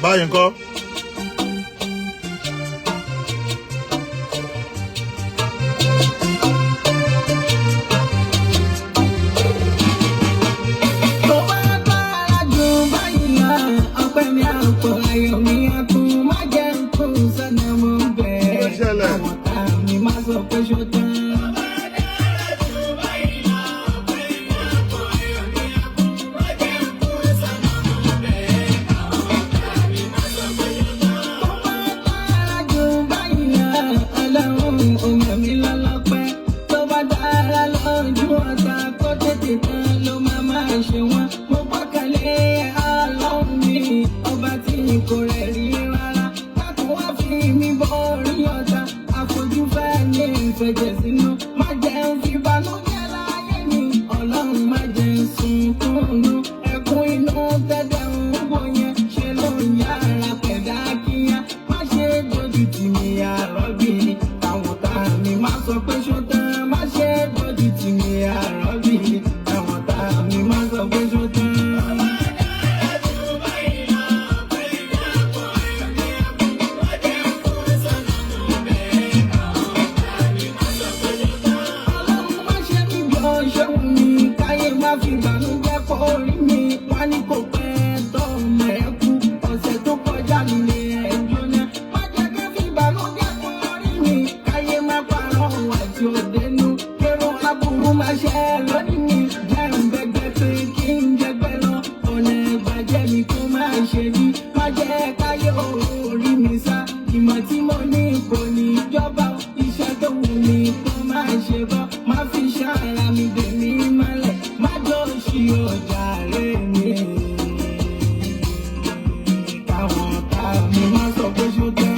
Báyìí ńkọ́? Tó bá dára jù báyìí lọ, ọpẹ́ mi àpò ayọ̀ mi àkùn má jẹ́ n kú sọ́nà mo Kí ló bẹ̀. ṣẹlẹ̀? Àwọn tá mi má sọ pé ṣó tán. Tó bá dára jù báyìí lọ, Ọlọ́run ò mọ̀ mí lọ́lọ́pẹ́. Tó bá dára lójú ọ̀tá, kó tètè tán ló máa máa ṣe wọ́n. Mo gbọ́kànlé Ọlọ́run mi, ọba tí kò rẹ̀ rí rárá. Dákun wá fi mí borí ọ̀tá, àfojúfẹ́ ní ìfẹ̀jẹ̀ sínú. Má jẹ́ ń fi banújẹ́ láyé mi, Ọlọ́run má jẹ́ ń sunkún nú. Ẹkún inú tẹ́tẹ́ ń wò yẹn, ṣe ló ń yára pẹ̀dá kíá. Má ṣe dojú tì mí àrọ́bì, táwọn tá mi má sọ pé ṣó tán. Má ṣe dojú tì mí àrọ́bì, táwọn tá mi má sọ pé ṣó tán. Ọlọ́run má ṣe mí bí ọṣẹ́ wù mí, káyé má fi ìbànújẹ́ pọ̀ orí mi. Wọ́n ní kò pẹ́ tó ọmọ ẹ̀ kú, ọ̀sẹ̀ tó kọjá nílé ẹ̀ jóná. Má jẹ́ kí fi ìbànújẹ́ pọ̀ orí mi, káyé má parọ́ àti òdenu. Kérò aburú má ṣe lónìí mi, jẹ́ ń bẹ́gbẹ́ pé kí n jẹgbẹ́ lọ. Ọ̀nà ìbàjẹ́ mi kó má ṣe mí, má jẹ́ káyé orí mi sá. Ìmọ̀ tí mo ní kò ní jọba, iṣẹ́ tó wù mí kó má ṣe bọ́. Má fi ṣàrà mi dè mí mọ́lẹ̀, má jọ ṣì ọjà rẹ̀ mi. Káwọn ọ̀tá mi má sọ pé ṣó tán.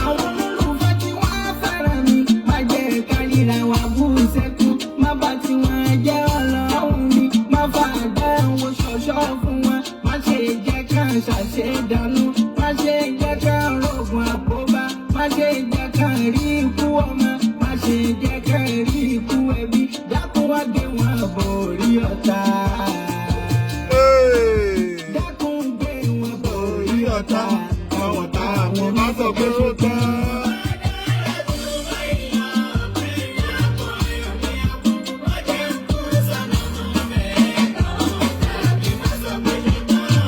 Àwọn olólùfẹ́ tí wọ́n fẹ́ràn mi, má jẹ́ ká ríra wa bú sẹ́kún. Má bà tí wọ́n jẹ́ ọlọ́run mi, má fà àdánwò ṣọ̀ṣọ́ fún wọn. Má ṣe jẹ́ ká ṣàṣedànù, má ṣe jẹ́ ká rògùn àkóbá, má ṣe jẹ́ ká rí ikú ọmọ, má ṣe jẹ́ ká rí ikú ẹbí. Dákun wá gbé wọn borí ọ̀tá. Hey! Dákun gbé wọn borí Orí ọ̀tá. ọ̀tá, àwọn ọ̀tá mi má sọ pé ṣó tán.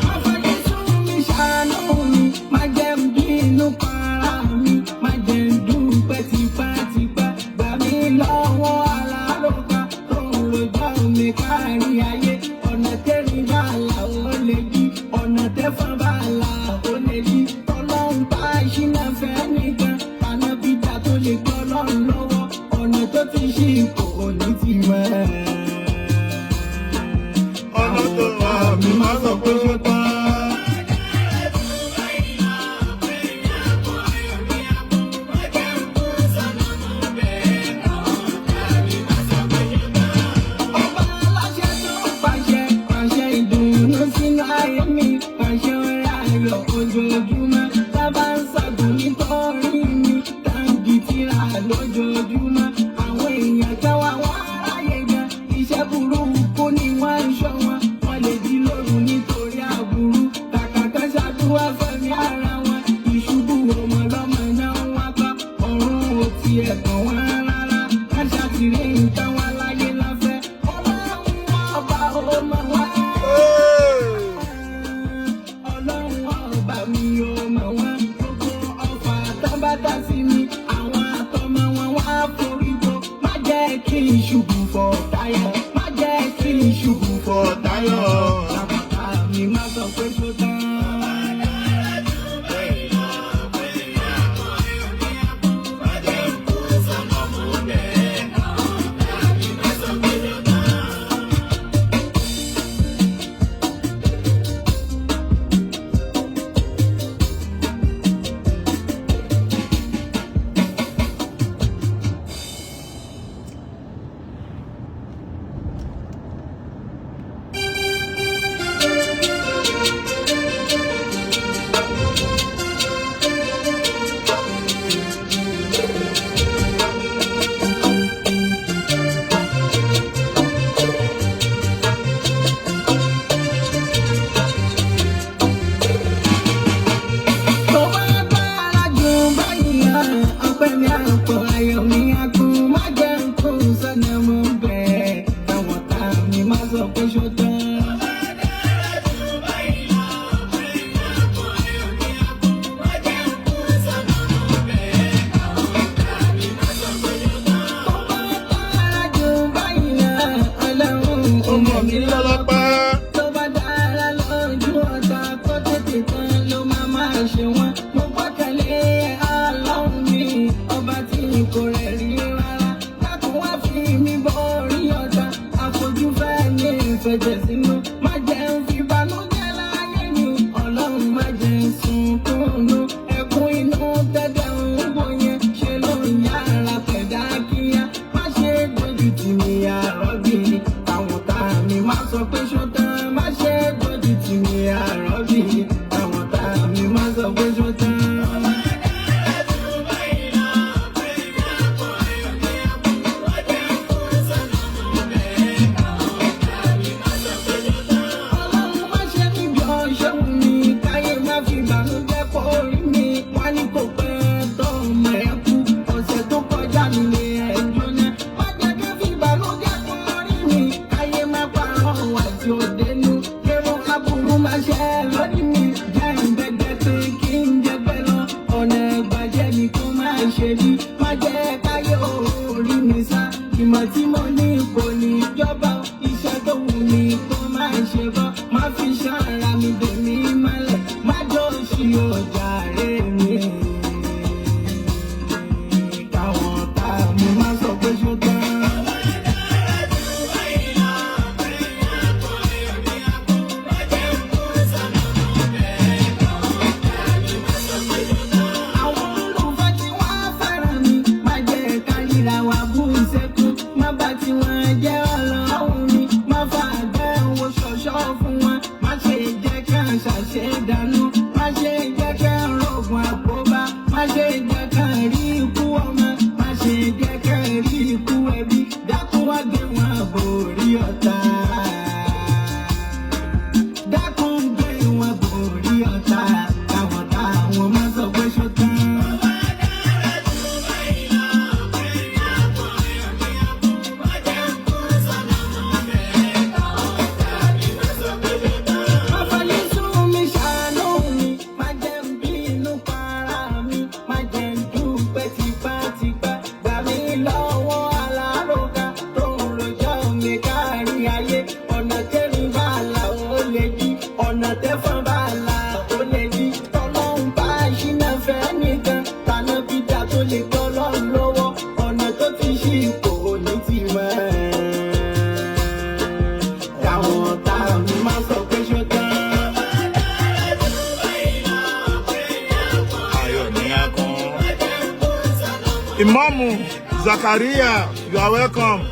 Má fàjésù mi ṣàánú mi, má jẹ́ n bínú para mi, má jẹ́ n dúpẹ́ tipátipá. Gbà mí lọ́wọ́ aláròká tó ń rojọ́ mi kárí ayé. Ọ̀nà tẹ́rin bá là ó lè jí, ọ̀nà tẹ́fọ́n bá là ó lè jí. Tọ́lọ́run bá ṣínà fẹ́ nìkan, tànà bíjà tó lè gbọ́ lọ́run lọ́wọ́. Ọ̀nà tó ti ṣí kò ní ti mọ́. Ọ̀nà tó wà mí má sọ pé ṣó tán. Ọba aláṣẹ tó pàṣẹ, pàṣẹ ìdùnnú sínú ayé mi, pàṣẹ orí ayọ̀ ojoojúmọ́. Tábà ń ṣàgùn nítorí mi, táǹgì tìrà lójoojúmọ́. Àwọn èèyàn táwa wá ráyè gan, iṣẹ́ burúkú ni wọ́n ń ṣọ́ wọn. Wọ́n lè jí lóru nítorí aburú. Kàkà kan ṣàdúrà fẹ́mi ara wọn. Ìṣubú ọmọ lọ́mọ náà ń wá bá. Ọ̀run ò tiẹ̀ kàn wọ́n rárá. Ká ṣàtìrí nǹkan wá láyé láfẹ́. Ọlọ́run ọba ó mọ̀ wá. Hey! Ọlọ́run ọba mi ò mọ̀ wọ́n. Gbogbo ọfà tábàtà sí mi, àwọn àtọmọ wọn wá forí ko. Má jẹ́ kí n ṣubú fọ̀ táyọ̀. Má jẹ́ kí n ṣubú fọ̀ táyọ̀. Àbàtà mi má sọ pé ṣó tán. Tẹ́tẹ́ ń wò yẹn ṣe ló ń yára pẹ̀dá kíá. Má ṣe dojú tì mí àrọ́bì. Àwọn tá mi má sọ pé ṣó tán. Má ṣe dojú tì mí àrọ́bì. Àwọn tá mi má sọ pé ṣó tán. Ọlọ́run má ṣe mí bí ọṣẹ́ wù mí, káyé má fi ìbànújẹ́ kọ orí mi. Wọ́n ní kò pẹ́ tó ọmọ ẹ̀ kú, ọ̀sẹ̀ tó kọjá nílé ẹ̀ jóná. Má jẹ́ kí fi ìbànújẹ́ kọ orí mi, káyé má parọ́ wà tí ó dénú. Kérò aburú má ṣe lórí mi, jẹ́ ìgbẹ́gbẹ́ pé kí n jẹgbẹ́ lọ. Ọ̀nà ìbàjẹ́ ni kó má ṣe bí, má jẹ́ káyé orí mi sá. Ìmọ̀ tí mo ní kò ní jọba, iṣẹ́ tó wù mí kó má ṣe bọ́. Má fi ṣàrà mi dèmí mọ́lẹ̀, má jọ ṣì ọjà rẹ̀ mi. Káwọn tá mi má sọ pé ṣó tán. Àwọn olùfẹ́ tí wọ́n fẹ́ràn mi, má jẹ́ ká ríra wa bú ìṣẹ́kù. Má bà tí wọ́n jẹ́ ọlọ́run mi, má fà àdánwò ṣọ̀ṣọ́ fún wọn. Má ṣe jẹ́ ká ṣàṣedànù, má ṣe jẹ́ ká rògùn àkóbá, má ṣe jẹ́ ká rí ikú ọmọ, má ṣe jẹ́ ká rí ikú ẹbí. Dákun wá gbé wọn borí ọ̀tá. Dákun gbé wọn borí ọ̀tá. Káwọn táwọn má sọ pé ṣó tán. Má fàyè sún mi ṣàánú mi, má jẹ́ n bínú para mi, má jẹ́ n dúpẹ́ tipátipá. Gbà mí lọ́wọ́ aláròká tó ń rojọ́ mi kárí ayé. Ọ̀nà tẹ́mi bá là ó lè jí, ọ̀nà tẹ́fọ́n bá là ó lè jí. Tọ́lọ́run bá ṣínà fẹ́ nìkan, tànà bídà tó lè tọ́lọ́run lọ́wọ́. Ọ̀nà tó ti ṣí kò ní ti mọ́. Káwọn tá mi máa sọ pé ṣó tán. Ayọ̀ ní akún. Ìmáàmù Zakaria, you are welcome.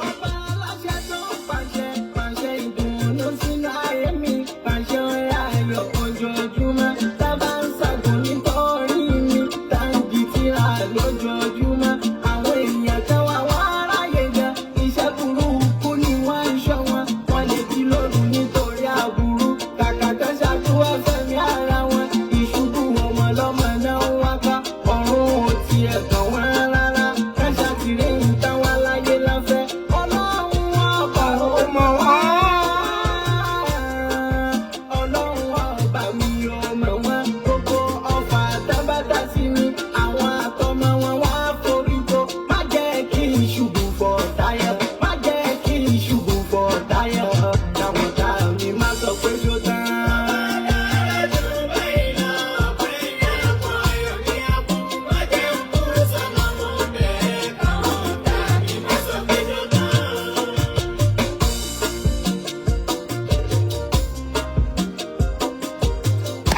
Ọba aláṣẹ tó ń pàṣẹ, pàṣẹ ìdùnnú sínú ayé mi, pàṣẹ ọ̀rẹ́ ayọ̀ ojoojúmọ́. Tábà ń ṣàgùn nítorí mi, táǹgì tíra lójoojúmọ́. Àwọn èèyàn kan wà wá ráyè gan, iṣẹ́ burúkú ni wọ́n ń ṣọ́ wọn. Wọ́n lè jí lóru nítorí aburú. Kàkà kan ṣàdúrà fẹ́mi ara wọn, ìṣubú ọmọ lọ́mọ náà ń wá ká. Ọ̀run ò tiẹ̀ kàn wọ́n rárá. Káṣá ti rí nǹkan wá láyé láfẹ́. Ọlọ́run ọba ó mọ̀ wọ́n. Ọlọ́run ọba mi ò mọ̀ wọ́n. Gbogbo ọfà tábàtà sí mi. Àwọn àtọmọ wọn wá forí ko. Má jẹ́ kí n ṣubú fọ̀ táyọ̀. Má jẹ́ kí n ṣubú fọ̀ táyọ̀. Káwọn tá mi má sọ pé ṣó tán.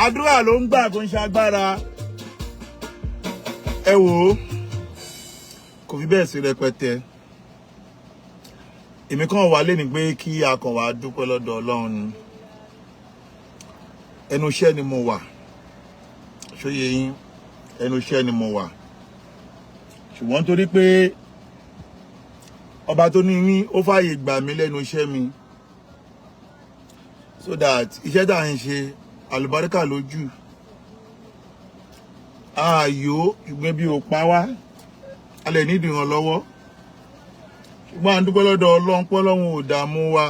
Àdúrà ló ń gbà kó ń ṣagbára. Ẹ wò ó, kò fi bẹ́ẹ̀ sí rẹpẹtẹ. Èmi kàn wá lé ní pé kí a kàn wá dúpẹ́ lọ́dọ̀ Ọlọ́run ni. Ẹnu iṣẹ́ ni mo wà. Ṣóyè yín, ẹnu iṣẹ́ ni mo wà. Ṣùgbọ́n torí pé ọba tó ní mí, ó fààyè gbà mí lẹ́nu iṣẹ́ mi. So that iṣẹ́ tá à ń ṣe, àlùbáríkà lójú. Ààyò ṣùgbọ́n bí ò pa wá, a lè ní ìdìrànlọ́wọ́. Ṣùgbọ́n à ń dúpẹ́ lọ́dọ̀ Ọlọ́run pé Ọlọ́run ò dààmú wa.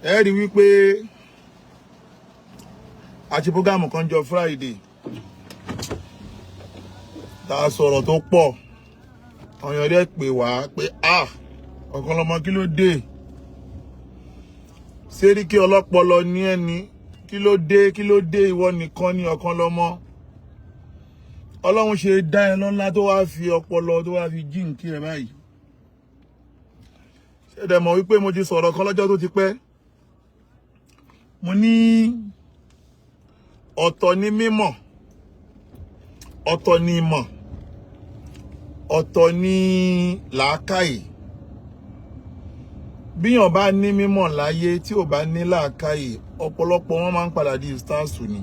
Ẹ rí wípé àti prógámù kan jọ Friday tá a sọ̀rọ̀ tó pọ̀. Àwọn èèyàn dẹ̀ pè wá pé ah, ọ̀kan lọmọ kí ló dé? Sẹ́ríkì ọlọ́pọlọ ní ẹni kí ló dé, kí ló dé, ìwọ nìkan ní ọ̀kan lọmọ. Ọlọ́run ṣe dá ẹ lọ́lá tó wá fi ọpọlọ tó wá fi jíǹkí ẹ báyìí. Ṣé dẹ̀ mọ̀ wípé mo ti sọ̀rọ̀ kan lọ́jọ́ tó ti pẹ́. Mo ní ọ̀tọ̀ ní mímọ̀, Ọ̀tọ̀ ni ìmọ̀, ọ̀tọ̀ ni làákàyè. Bíyàn bá ní mímọ̀ láyé tí ò bá ní làákàyè, ọ̀pọ̀lọpọ̀ wọn máa ń padà di stars ni.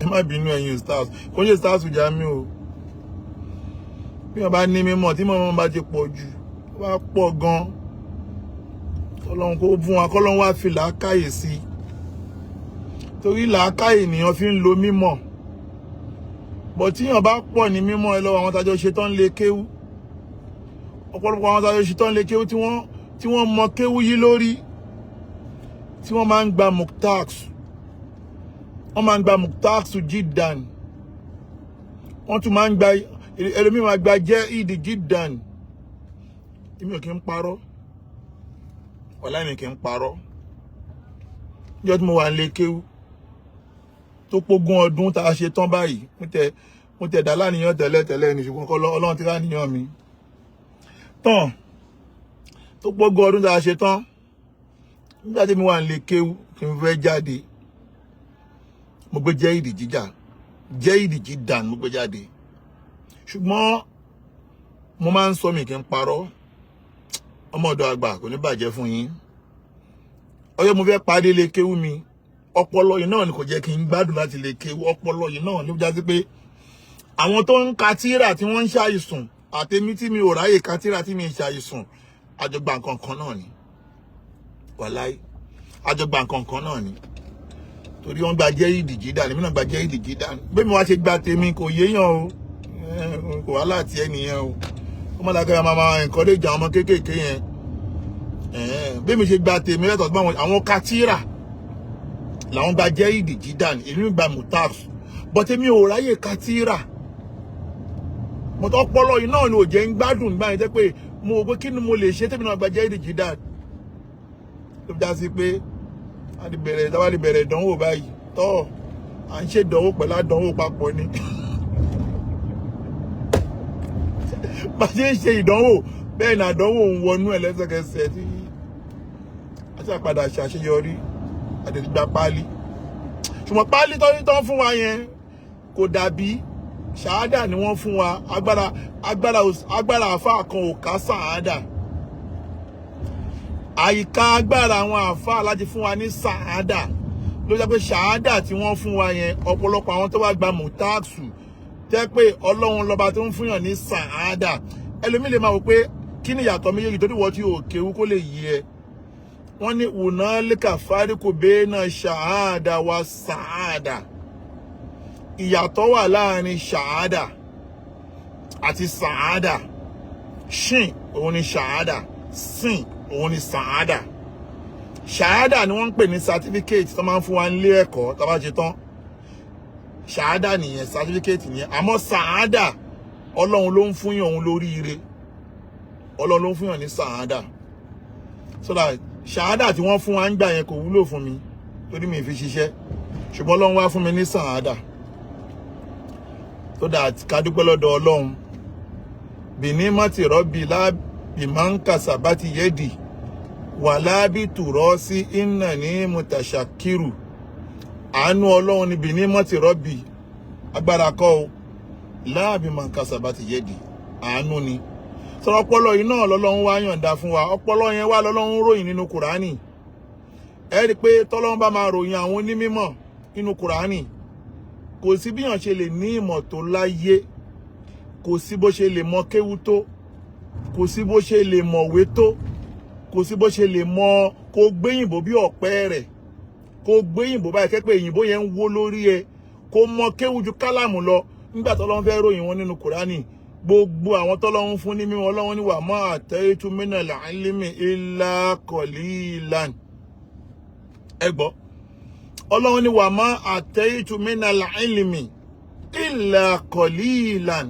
Ẹ má bínú, ẹ̀yin stars, kò ń ṣe stars Jamiu o. Bíyàn bá ní mímọ̀, tí mọ̀ bá ti pọ̀ jù, ó bá pọ̀ gan, Ọlọ́run kó fún wa, kọ́lọ́run wá fi làákàyè sí i, torí làákàyè nìyàn fi ń lo mímọ̀. Bọ̀ tíyàn bá pọ̀ ní mímọ̀, ẹ lọ́wọ́ àwọn tájọ ṣe tán lè kéwú, ọ̀pọ̀lọpọ̀ àwọn tájọ ṣe tán lè kéwú tí wọ́n mọ kéwú yí lórí, tí wọ́n máa ń gba muktax, wọ́n máa ń gba muktax jiddan, wọ́n tún máa ń gba, ẹlòmíì máa gba jẹ́ ìdí jiddan. Èmi ò kí ń parọ́, wàláhì mi kì í parọ́. Níjọ́ tí mo wà nílé kéwú tó pógún ọdún tá a ṣe tán báyìí, mo tẹ dá láníyàn tẹ́lẹ̀ tẹ́lẹ̀ ní, ṣùgbọ́n kọ́ Ọlọ́run ti láníyàn mi tán. Tó pógún ọdún tá a ṣe tán, nígbà tí mo wà nílé kéwú kí n fẹ́ jáde, mo gbé jẹ́ ìdí jíjà, jẹ́ ìdí jídàn, mo gbé jáde. Ṣùgbọ́n mo máa ń sọ, mi kì í parọ́. Ọmọ ọ̀dọ̀ àgbà kò ní bàjẹ́ fún yín. Ọjọ́ mo fẹ́ parí lé kéwú mi, ọpọlọ yìí náà ni kò jẹ́ kí n gbádùn láti lè kéwú. Ọpọlọ yìí náà ló já sí pé àwọn tó ń ka tírà tí wọ́n ń ṣàìsùn, àtèmi tí mi ò ráyè ka tírà tí mi ń ṣàìsùn, àjọgbà nǹkan kan náà ni. Wàláì, àjọgbà nǹkan kan náà ni, torí wọ́n gba jẹ́ ìdìjí dànù, èmi náà gba jẹ́ ìdìjí dànù. Bẹ́ẹ̀ mi wá ṣe gba tèmi kò yéèyàn o, kò wá láti ẹ nìyẹn o. Ọmọlàkẹ́ máa encourage àwọn ọmọ kéékèèké yẹn. Bẹ́ẹ̀ mi ṣe gba tèmi lẹ́tọ̀ọ́ sí àwọn ka tírà làwọn gba jẹ́ ìdìjí dànù, èmi gba mutax, but èmi ò ráyè ka tírà. Mọ̀tọ́ ọpọlọ yìí náà ni ò jẹ́ ń gbádùn nígbà yẹn, jẹ́ pé mo rò pé kí ni mo lè ṣe tèmi náà gba jẹ́ ìdìjí dànù. Tó fi já sí pé a ti bẹ̀rẹ̀, tá a bá ti bẹ̀rẹ̀ ìdánwò báyìí tọ́, à ń ṣe ìdánwò pẹ̀lú àdánwò papọ̀ ni. Bá a ṣe ń ṣe ìdánwò, bẹ́ẹ̀ ni àdánwò ń wọnú ẹ̀ lẹ́sẹ̀kẹsẹ̀, tí a ṣe àpadà ṣàṣeyọrí àtẹ̀tí gba páálí. Ṣùgbọ́n páálí tó ní tán fún wa yẹn kò dàbí ṣàádà ni wọ́n fún wa. Agbára àáfàá kan ò ká ṣàádà. Àyíká agbára àwọn àáfàá láti fún wa ní ṣàádà ló jẹ́ pé ṣàádà tí wọ́n fún wa yẹn, ọ̀pọ̀lọpọ̀ àwọn tó wá gba mùtáàsù jẹ́ pé Ọlọ́run lọ́ba tó ń fúnyàn ní ṣàádà. Ẹlòmíì lè máa wò pé kí ni ìyàtọ̀ méjèèjì, torí wọ́n tí ò kéwú kó lè yí ẹ. Wọ́n ní wùnálíkà fáríkù bẹ́ẹ̀nà ṣàádà wa ṣàádà. Ìyàtọ̀ wà láàrin ṣàádà àti ṣàádà. Ṣìn òun ni ṣàádà, sìn òun ni ṣàádà. Ṣàádà ni wọ́n ń pè ní certificate tó máa ń fún wa nílé ẹ̀kọ́ tá a bá ṣe tán. Ṣàádà nìyẹn, certificate nìyẹn. Àmọ́ ṣàádà, Ọlọ́run ló ń fún yàn, òun lóríire. Ọlọ́run ló ń fún yàn ní ṣàádà. So that ṣàádà tí wọ́n fún wa ń gbà yẹn kò wúlò fún mi torí mi fi ṣiṣẹ́, ṣùgbọ́n Ọlọ́run wá fún mi ní ṣàádà, so that ká dúpẹ́ lọ́dọ̀ Ọlọ́run. Bìní mọ́tì rọ́bì lábì máa ń kàṣà bá ti yẹ́dì wà lábì tùrọ́ sí iná ní mùtàṣàkírù. Àánú Ọlọ́run ni bìní mọ́tì rọ́bì, agbára kọ́ o, láàbì máa ń kàṣà bá ti yẹ́dì, àánú ni. Sọ̀rọ̀ ọpọlọ yìí náà lọ́lọ́run wá yọ̀ǹda fún wa. Ọpọlọ yẹn wá lọ́lọ́run ròyìn nínú Kùránì. Ẹ rí i pé tọ́lọ́run bá máa ròyìn àwọn onímọ̀ nínú Kùránì, kò sí bíyàn ṣe lè ní ìmọ̀ tó láyé, kò sí bó ṣe lè mọ kéwú tó, kò sí bó ṣe lè mọ̀wé tó, kò sí bó ṣe lè mọ kó gbéyìnbó bí ọ̀pẹ rẹ̀, kó gbéyìnbó báyìí kẹ́pẹ́ òyìnbó yẹn ń wó lórí ẹ, kó mọ kéwú ju kálámù lọ. Nígbà tọ́lọ́run fẹ́ ròyìn wọn nínú Kùránì, gbogbo àwọn tọ́lọ́run fún ní mímọ́, Ọlọ́run ní wà má àtẹ́tù minal ilmi illa qalilan. Ẹ gbọ́, Ọlọ́run ní wà má àtẹ́tù minal ilmi illa qalilan.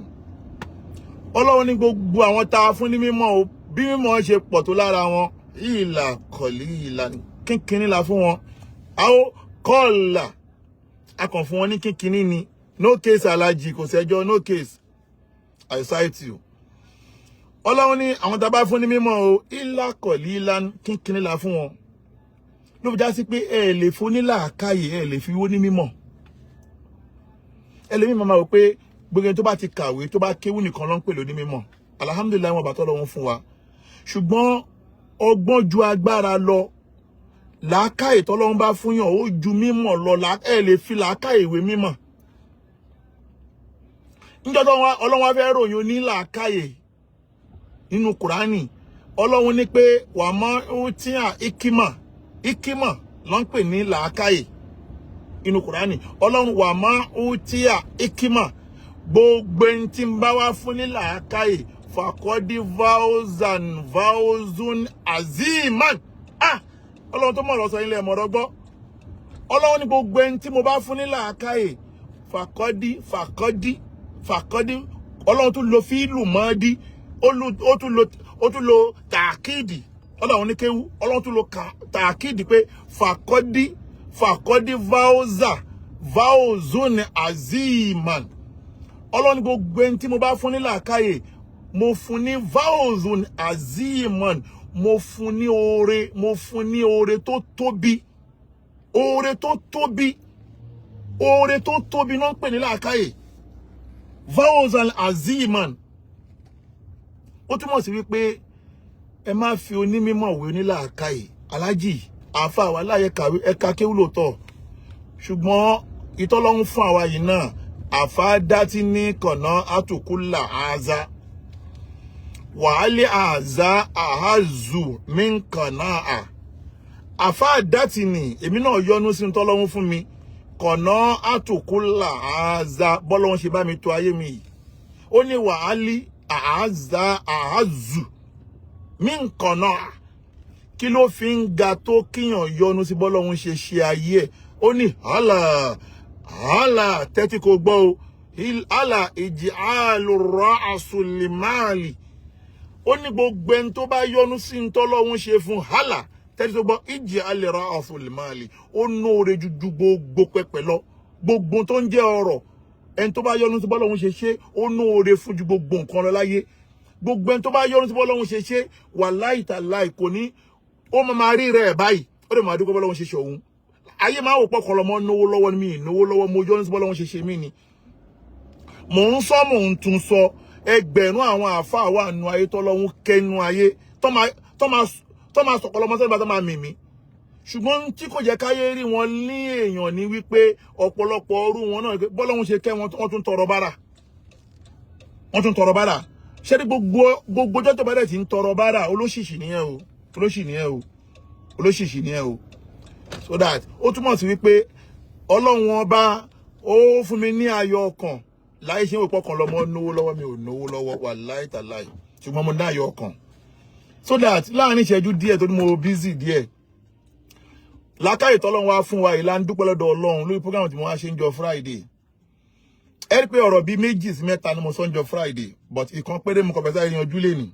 Ọlọ́run ní gbogbo àwọn tá a fún ní mímọ́ o, bí mímọ́ ṣe pọ̀ tó lára wọn, illa qalilan, kínkínní la fún wọn. Àwọn kọ́ọ̀là a kàn fún wọn ní kínkínní ni. No case, alájì, kò sẹ́jọ́, no case, I cite you. Ọlọ́run ní àwọn tá a bá fún ní mímọ́ o, illa qalilan, kínkínní la fún wọn. Ló fi já sí pé ẹ lè fún ní làákàyè, ẹ lè fi wó ní mímọ́. Ẹlòmíì máa wò pé Gbogbo ẹni tó bá ti kàwé, tó bá kéwú nìkan ló ń pè lóní mímọ̀. Alhamdulillahi, wọn bàtọ́ lọ́wọ́ fún wa, ṣùgbọ́n ọgbọ́n ju agbára lọ. Làákàyè tọ́lọ́run bá fún yàn, ó ju mímọ̀ lọ. Ẹ lè fi làákàyè ìwé mímọ̀. Níjọ́ tó Ọlọ́run wá fẹ́ ròyìn onílàákàyè nínú Kùránì, Ọlọ́run ní pé wà mọ́ tíyà ikima. Ikima ló ń pè ní làákàyè inú Kùránì. Ọlọ́run wà mọ́ tíyà ikima, gbogbo ẹni tí ń bá wá fún ní làákàyè, fàkọ́dí vaozan vaozun aziman. Ah, Ọlọ́run tó mọ̀ ọ̀rọ̀ sọ ilé ẹ̀mọ̀rọ̀ gbọ́. Ọlọ́run ní gbogbo ẹni tí mo bá fún ní làákàyè, fàkọ́dí, fàkọ́dí, fàkọ́dí. Ọlọ́run tún lo fíìlù mọ́ọ́dí, ó tún lo tàkìdì. Ọlọ́run ní kéwú, Ọlọ́run tún lo tàkìdì pé fàkọ́dí, fàkọ́dí vaoza vaozun aziman. Ọlọ́run ní gbogbo ẹni tí mo bá fún ní làákàyè, mo fún ní vaozun aziman, mo fún ní oore, mo fún ní oore tó tóbi, oore tó tóbi, oore tó tóbi náà ń pè ní làákàyè, vaozan aziman. Ó túmọ̀ sí wípé ẹ má fi onímọ̀ wé onílàákàyè. Alájì àáfàá wa láyé kàwé, ẹ̀ka kéwú lóòótọ́, ṣùgbọ́n ìtọ́lọ́hún fún àwa yìí náà, àfáàdátí ní kànáà àtùkúlà àzá wàhálì àzá àházù mí kànáà à àfáàdátì ní. Èmi náà yọnu sí tọ́lọ́hún fún mi, kànáà àtùkúlà àzá, bọ́lọ́hún ṣe bá mi tó ayé mi yìí. Ó ní wàhálì àházá àházù mí kànáà. Kí ló fi ń ga tó kíyàn yọnu sí bọ́lọ́hún ṣe ṣe ayé ẹ̀? Ó ní hàlà hàlà, tẹ́tí kò gbọ́ o, hàlà ìjì àlùrọ̀ àsùlìmáàlì. Ó ní gbogbo ẹni tó bá yọnu sí ń tọ́lọ́hún ṣe fún, hàlà, tẹ́tí tó gbọ́, ìjì àlùrọ̀ àsùlìmáàlì, ó nóore ju gbogbo pẹpẹ lọ, gbogbo tó ń jẹ́ ọrọ̀. Ẹni tó bá yọnu sí bọ́lọ́hún ṣe ṣe, ó nóore fún ju gbogbo nǹkan lọ láyé. Gbogbo ẹni tó bá yọnu sí bọ́lọ́hún ṣe ṣe, wàláì tàláì, kò ní ó máa rí rẹ̀ báyìí, ó lè máa dúpẹ́ bọ́lọ́hún ṣe ṣe òun. Ayé máa wò pọ̀ kọlọmọ náwó lọ́wọ́ mi, náwó lọ́wọ́, mo yọnu sí bọ́lọ́hún ṣe ṣe mí ni. Mò ń sọ, mò ń tún sọ, ẹgbẹ̀rún àwọn àáfàá wà nù ayé tọ́lọ́hún kẹnu ayé tó máa sọ̀kọlọmọ sẹ́ni bá tó máa mì mí, ṣùgbọ́n tí kò jẹ́ káyé rí wọn ní èèyàn ní wípé ọ̀pọ̀lọpọ̀ ọrú wọn náà, bọ́lọ́hún ṣe kẹ́ wọn, wọ́n tún tọrọ bára, wọ́n tún tọrọ bára. Ṣé ní gbogbo gbogbo ọjọ́ tó bá dẹ̀ ti ń tọrọ bára, olóṣìṣì nìyẹn o, olóṣì nìyẹn o, olóṣìṣì nìyẹn o. So that ó túmọ̀ sí wípé Ọlọ́run Ọba ó fún mi ní ayọ̀ ọkàn láì ṣe òpó kan lọ́mọ náwó lọ́wọ́. Mi ò náwó lọ́wọ́, wàláì tàláì, ṣùgbọ́n mo ní ayọ̀ ọkàn. So that láàrin ìṣẹ́jú díẹ̀ tó ní mo busy díẹ̀, làákàyè tọ́lọ́run wá fún wa ìlànà, dúpẹ́ lọ́dọ̀ Ọlọ́run lórí program tí mo wá ṣe ń jọ Friday. Ẹ rí pé ọ̀rọ̀ bíi méjì sí mẹ́ta ni mo sọ ń jọ Friday, but ìkan péré mo kàn fẹ́ sáré yanjú lé ní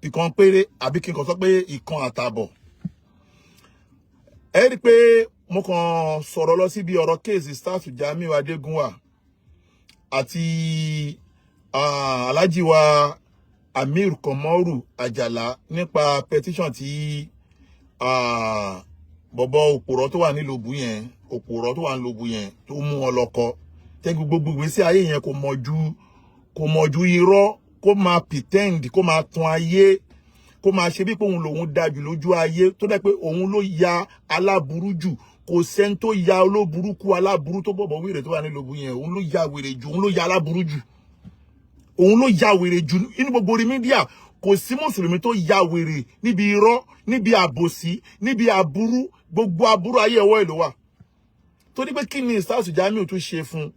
ìkan péré, àbí kí n kàn sọ pé ìkan àtààbọ̀. Ẹ rí pé mo kàn sọ̀rọ̀ lọ síbi ọ̀rọ̀ case Staff Jamiu Adégúnwà àti Alhaji wa Amir Komoru Ajala nípa petition tí bọ̀bọ̀ òpòrọ̀ tó wà nílùú Òbú yẹn, òpòrọ̀ tó wà nílùú Òbú yẹn tó mú wọn lọ́kọ tẹ́gbẹ́. Gbogbo ìgbésí ayé yẹn kò mọ̀jú irọ́, kó máa pretend, kó máa tan ayé, kó máa ṣe bí pé òun lòun dájú lójú ayé, tó dẹ́ pé òun ló ya aláburú jù. Kò sẹ́ni tó ya olóburúkú aláburú tó bọ̀bọ̀ wèrè tó wà nílùú Òbú yẹn. Òun ló ya wèrè jù, òun ló ya aláburú jù, òun ló ya wèrè jù nínú gbogbo orí media. Kò sí mùsùlùmí tó ya wèrè níbi irọ́, níbi àbòsí, níbi aburú. Gbogbo aburú ayé, ọwọ́ ẹ̀ ló wà. Torí pé kí ni Ustaz Jamiu tún ṣe fún